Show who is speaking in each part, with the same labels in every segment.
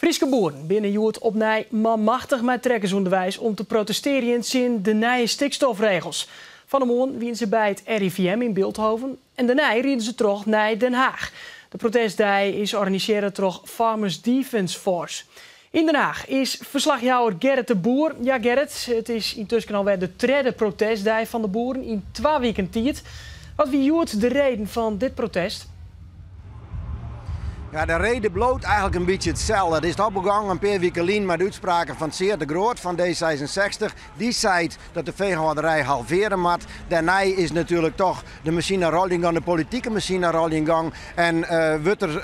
Speaker 1: Fryske boeren binne hjoed opnij manmachtich mei trekkers ûnderweis om te protestearjen tsjin de nije stikstofregels. Fan 'e moarn wiene se by it RIVM yn Bilthoven en dêrnei rieden se troch nei Den Haag. De protestdei is organisearre troch Farmers Defence Force. Yn Den Haag is ferslachjouwer Gerrit de Boer. Ja, Gerrit, it is yntusken alwer de tredde protestdei fan de boeren yn 2 wiken tiid. Wat wie hjoed de reden fan dit protest?
Speaker 2: Ja, de reden bliuwt eigentlik in bytsje itselde. It is al begûn in pear wiken lyn mei de útspraken fan Tseard de Groot fan D66. Dy seit dat de feehâlderij halvearje moat. Dêrnei is natuerlik toch de masine rôljen gong, de politike masine rôljen gong. En wurdt der,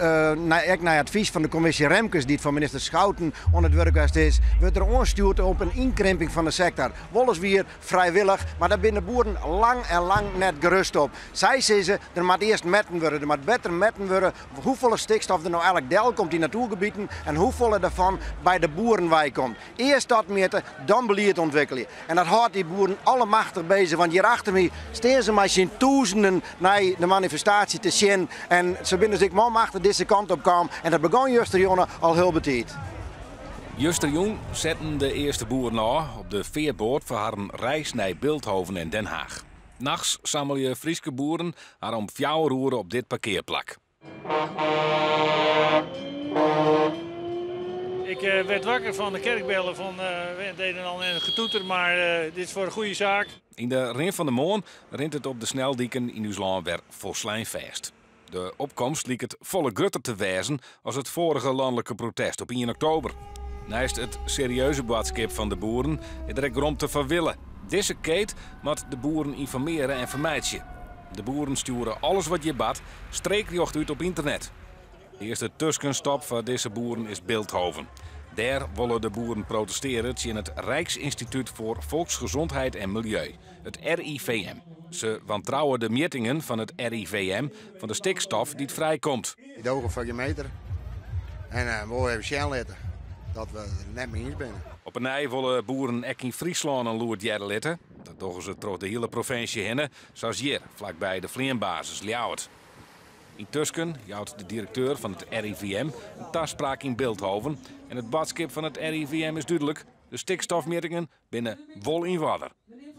Speaker 2: ek nei advys fan de kommisje Remkes, dy't fan minister Schouten oan it wurk west is, wurdt der oanstjoerd op in ynkrimping fan de sektor. Wolliswier frijwillich, mar dêr binne de boeren lang en lang net gerust op. Sy sizze, der moat earst metten wurde, der moat better metten wurde hoefolle stikstof der no eigentlik delkomt yn natoergebieten en hoefolle dêrfan by de boeren weikomt. Earst dat mjitte, dan belied ûntwikkelje. En dat hâldt dy boeren allemachtich bezich, want hjir achter my stean se mei syn tûzenen nei de manifestaasje te sjen. En se binne dus ek manmachtich dizze kant op kaam en dat begûn justerjûn al hiel betiid.
Speaker 3: Justerjûn setten de earste boeren ôf op de fearboat foar harren reis nei Bilthoven en Den Haag. Nachts sammelje Fryske boeren har om 4 oere op dit parkearplak.
Speaker 4: Ik werd wakker van de kerkbellen van we deden al een getoeter, maar dit is voor een goede zaak.
Speaker 3: Yn de rin fan de moarn rint it op de sneldiken yn ús lân wer folslein fêst. De opkomst liket folle grutter te wêzen as it foarige lanlike protest op 1 oktober. Neist it serieuze boadskip fan de boeren is der ek romte foar wille. Dizze keet moat de boeren ynformearje en fermeitsje. De boeren stjoere alles wat hjir bart streekrjocht út op ynternet. De earste tuskenstop foar dizze boeren is Bilthoven. Dêr wolle de boeren protestearje tsjin it Rijksinstituut voor Volksgezondheid en Milieu, it RIVM. Se wantrouwe de mjittingen fan it RIVM fan de stikstof dy't frijkomt.
Speaker 5: Dy doge foar gjin meter en wol even sjen litte dat we der net mei iens binne.
Speaker 3: Op 'e nij wolle boeren ek yn Fryslân in lûd hearre litte. Dat dogge se troch de hiele provinsje hinne, sa as hjir, flakby de fleanbasis Ljouwert. Yntusken jout de direkteur fan it RIVM in taspraak yn Bilthoven en it boadskip fan it RIVM is dúdlik, de stikstofmjittingen binne wol yn oarder.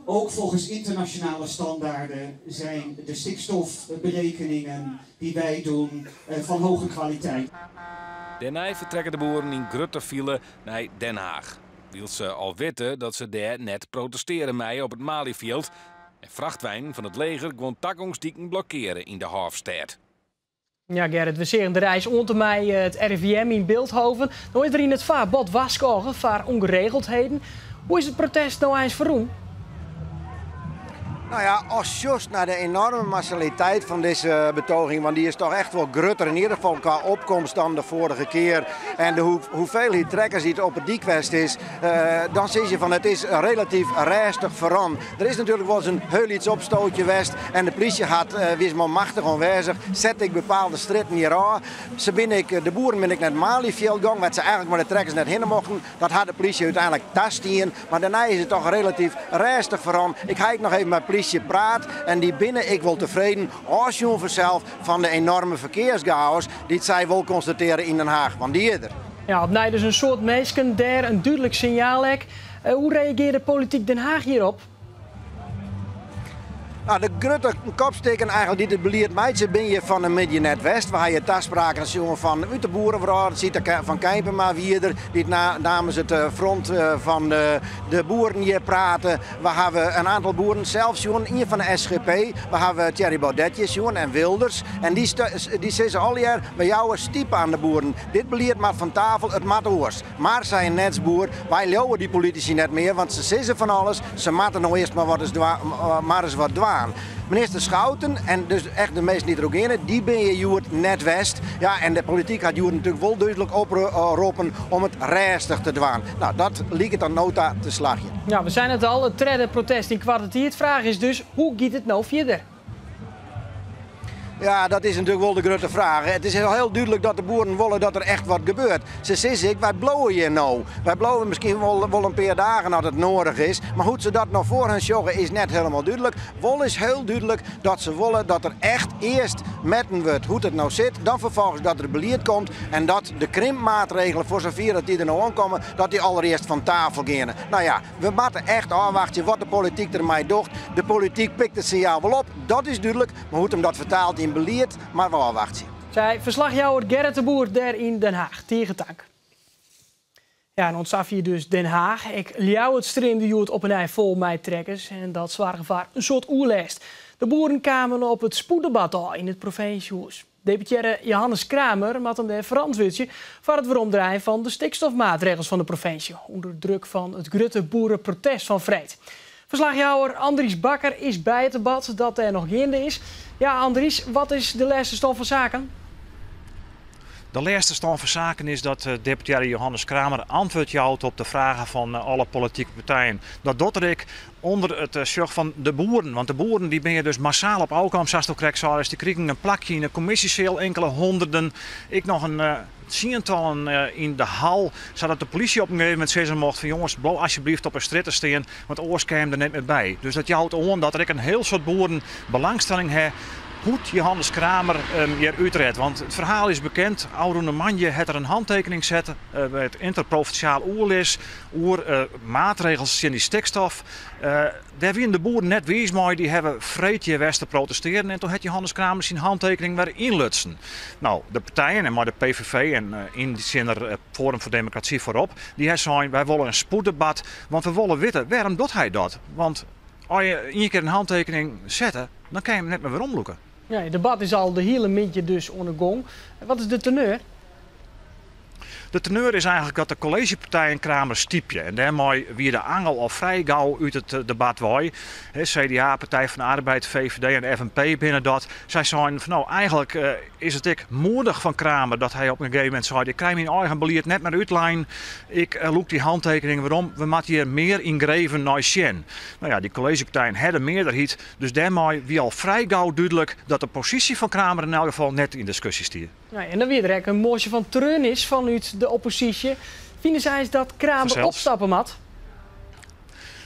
Speaker 6: Ook volgens internationale standaarden zijn de stikstofberekeningen die wij doen van hoge kwaliteit.
Speaker 3: Dêrnei fertrekke de boeren yn grutte file nei Den Haag. Wylst se al witte dat se dêr net protestearje meie op it Malieveld en frachtweinen fan it leger guon tagongsdiken blokkeare yn de hôfstêd.
Speaker 1: Ja, Gerrit, we seagen de reis oant en mei it RIVM yn Bilthoven. No is der yn it foar bot warskôge foar ûngeregeldheden. Hoe is it protest no eins ferrûn?
Speaker 2: Nou ja, as sjochst nei de enorme massaliteit fan dizze betoging, want dy is toch echt wol grutter yn ieder gefal kwa opkomst dan de foarige kear en de hoeveelheid trekkers dy't op 'e dyk west is, dan sis je fan it is relatyf rêstich ferrûn. Der is natuerlik wolris in hiel lyts opstootje west en de plysje hat wis manmachtich oanwêzich, set ek bepaalde strjitten hjir ôf. Se binne ek, de boeren binne ek nei it Malieveld gong, wêr't se eigentlik mei de trekkers net hinne mochten. Dat hat de plysje úteinlik tastien, mar dêrnei is it toch relatyf rêstich ferrûn. Ik ha ek noch even mei plysje praat en dy binne ek wol tefreden, ôfsjoen fansels fan de enorme ferkearsgaos dy't sy wol konstatearje yn Den Haag, want dy is der.
Speaker 1: Ja, opnij dus in soad minsken dêr, in dúdlik sinjaal ek. Hoe reagearre polityk Den Haag hjirop?
Speaker 2: Nou, de grutte kopstikken eigentlik dy't it belied meitsje binne hjir fan 'e middei net west. We ha hjir taspraken sjoen fan út de boerewrâld, Sieta van Keimpema wie der, dy't namens it front fan de boeren hjir prate. We hawwe in oantal boeren sels sjoen, ien fan de SGP, we hawwe Thierry Baudet hjir sjoen en Wilders. En dy sizze allegear, we jouwe stipe oan de boeren. Dit belied moat fan tafel, it moat oars. Mar, sei in Neds-boer, wy leauwe dy politisy net mear, want se sizze fan alles, se moatte no earst mar wat ris mar ris wat dwaan. Minister Schouten, en dus echt de meast nitrogene, dy binne hjir hjoed net west. Ja, en de polityk hat hjoed natuerlik wol dúdlik oproppen om it rêstich te dwaan. Nou, dat liket oant no ta te slagjen.
Speaker 1: Ja, we seinen it al, it tredde protest yn koarte tiid. Fraach is dus, hoe giet it no fierder?
Speaker 2: Ja, dat is natuerlik wol de grutte fraach. It is hiel dúdlik dat de boeren wolle dat der echt wat gebeurt. Se sizze ek, wy bliuwe hjir no. Wy bliuwe miskien wol in pear dagen as it noadich is. Mar hoe't se dat no foar har sjogge is net hielendal dúdlik. Wol is hiel dúdlik dat se wolle dat der echt earst metten wurdt hoe't it no sit. Dan ferfolgens dat der belied komt en dat de krimpmaatregelen, foar safier dat dy der no oankomme, dat dy allerearst fan tafel geane. No ja, we moatte echt ôfwachtsje wat de polityk dermei docht. De polityk pikt it sinjaal wol op, dat is dúdlik. Mar hoe't him dat fertaalt yn belied, mar we ôfwachtsje.
Speaker 1: Sei ferslachjouwer Gerrit de Boer dêr yn Den Haach. Tige tank. Ja, en oant safier dus Den Haach. Ek Ljouwert streamde hjoed op 'e nij fol mei trekkers en dat soarge foar in soad oerlêst. De boeren kamen op it spoeddebat ôf yn it provinsjehûs. Deputearre Johannes Kramer moat him dêr ferantwurdzje foar it weromdraaien fan de stikstofmaatregels fan de provinsje ûnder druk fan it grutte boereprotest fan freed. Ferslachjouwer Andries Bakker is by it debat dat dêr noch geande is. Ja, Andries, wat is de lêste stân fan saken?
Speaker 7: De lêste stân fan saken is dat deputearre Johannes Kramer antwurd jout op de fragen fan alle politike partijen. Dat docht er ek ûnder it sjoch fan de boeren. Want de boeren dy binne dus massaal op ôfkaam, sa'tsto krekt seist. Dy krigen in plakje yn de kommisjeseal, inkele hûnderten. Ek noch in tsientallen yn de hal, sadat de polysje op in gegeven momint sizze mocht fan jonges, bliuw asjebleaft op 'e strjitte stean, want oars kin jim der net mear by. Dus dat jout oan dat der ek in hiel soad boeren belangstelling ha hoe't Johannes Kramer him hjir útrêdt. Want it ferhaal is bekend, ôfrûne moandei hat er in hantekening set by it ynterprovinsjaal oerlis oer maatregels tsjin dy stikstof. Dêr wiene de boeren net wiis mei, dy hawwe freed hjir west te protestearjen en toen hat Johannes Kramer syn hantekening wer ynlutsen. No, de partijen en mei de PVV en yntsjinner Forum voor Democratie foarop, dy ha sein wy wolle in spoeddebat, want we wolle witte wêrom docht hy dat? Want as je ien kear in hantekening sette, dan kin je him net mear weromlûke.
Speaker 1: Ja, it debat is al de hiele middei dus oan 'e gong. Wat is de teneur?
Speaker 7: De teneur is eigenlik dat de kolleezjepartijen Kramer stypje. En dêrmei wie de angel al frij gau út it debat wei. CDA, Partij van de Arbeid, VVD en FNP binne dat. Sy seinen fan no, eigenlik is it ek moedich fan Kramer dat hy op in gegeven momint sei, ik krij myn eigen belied net mear útlein, ik lûk dy hantekening werom, we moatte hjir mear yngreven nei sjen. No ja, dy kolleezjepartijen ha de mearderheid, dus dêrmei wie al frij gau dúdlik dat de posysje fan Kramer yn elk gefal net yn diskusje stie.
Speaker 1: Ja, en dan wie der ek in moasje fan treurnis fanút de opposysje. Fine sy eins dat Kramer opstappe moat?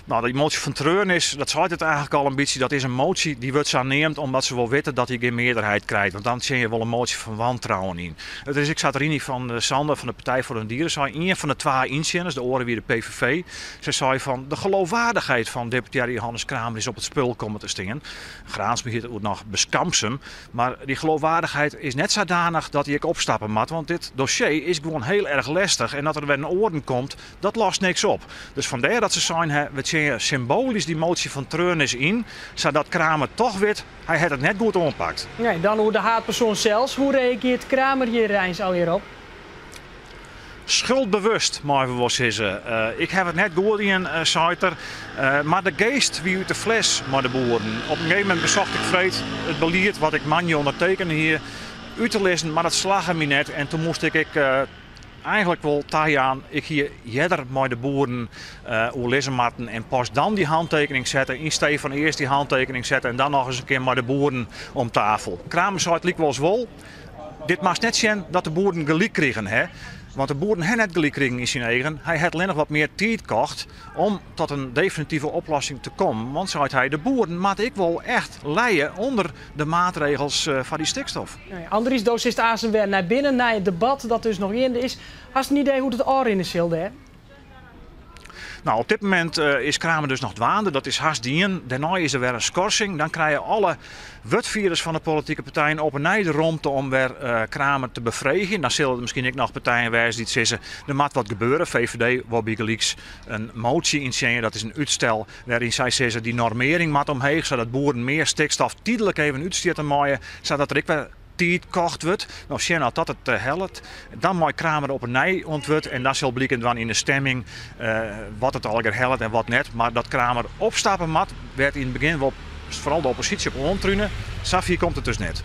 Speaker 7: No, dy moasje fan treurnis, dat seit it eigenlik al in bytsje. Dat is in moasje dy wurdt sa neamd omdat se wol witte dat dy gjin mearderheid krijt. Want dan tsjinje je wol in moasje fan wantrouwen yn. It is ek sa't Rinie van der Zande fan de Partij voor de Dieren sei, ien fan de twa yntsjinners, de oare wie de PVV, sy sei fan de geloofwaardigheid fan deputearre Johannes Kramer is op it spul kommen te stean. Graansma hie it oer noch beskamsum. Mar dy geloofwaardigheid is net sadanich dat hy ek opstappe moat, want dit dossier is gewoan hiel erch lestich en dat der wer in oaren komt, dat lost niks op. Dus fandêr dat se sein ha, we tsjinje symboalysk dy moasje fan treurnis yn, sadat Kramer toch wit, hy hat it net goed oanpakt.
Speaker 1: Nee, dan oer de haadpersoan sels. Hoe reagearret Kramer hjir eins allegear op?
Speaker 7: Schuldbewust, meie we wol sizze. Ik haw it net goed dien, seit er. Mar de geast wie út de fles mei de boeren. Op in gegeven momint besocht ik freed it belied wat ik moandei ûndertekene hie út te lizzen, mar dat slagge my net. En toen moast ik ek eigenlik wol tajaan, ik hie earder mei de boeren oerlizze moatten en pas dan dy hantekening sette, yn stee fan earst dy hantekening sette en dan noch ris in kear mei de boeren om tafel. Kramer seit lykwols wol, Dit moatst net sjen dat de boeren gelyk krigen hè. Want de boeren ha net gelyk krigen yn syn eagen. Hy hat allinnich wat mear tiid kocht om tot in definitive oplossing te kommen. Want seit hy, de boeren moatte ek wol echt lije ûnder de maatregels foar dy stikstof.
Speaker 1: Andries, do sitst aansen wer nei binnen, nei it debat dat dus noch geande is. Hast in idee hoe't it ôfrinne sil dêr?
Speaker 7: No, op dit momint is Kramer dus noch dwaande. Dat is hast dien. Dêrnei is der wer in skorsing. Dan krije alle wurdfierders fan de politike partijen op 'e nij de romte om wer Kramer te befreegjen. Dan sille der miskien ek noch partijen wêze dy't sizze der moat wat gebeure. VVD wol bygelyks in motie yntsjinje. Dat is in útstel wêryn sy sizze dy normearring moat omheech, sadat boeren mear stikstof tydlik even útstjitte meie, sadat der ek wer tiid kocht wurdt. No sjen oft dat it hellet. Dan mei Kramer op 'e nij oan it wurd en dan sil bliken dwaan yn de stemming wat it allegear hellet en wat net. Mar dat Kramer opstappe moat, wêr't yn it begjin wol foaral de opposysje op oantrune, safier komt it dus net.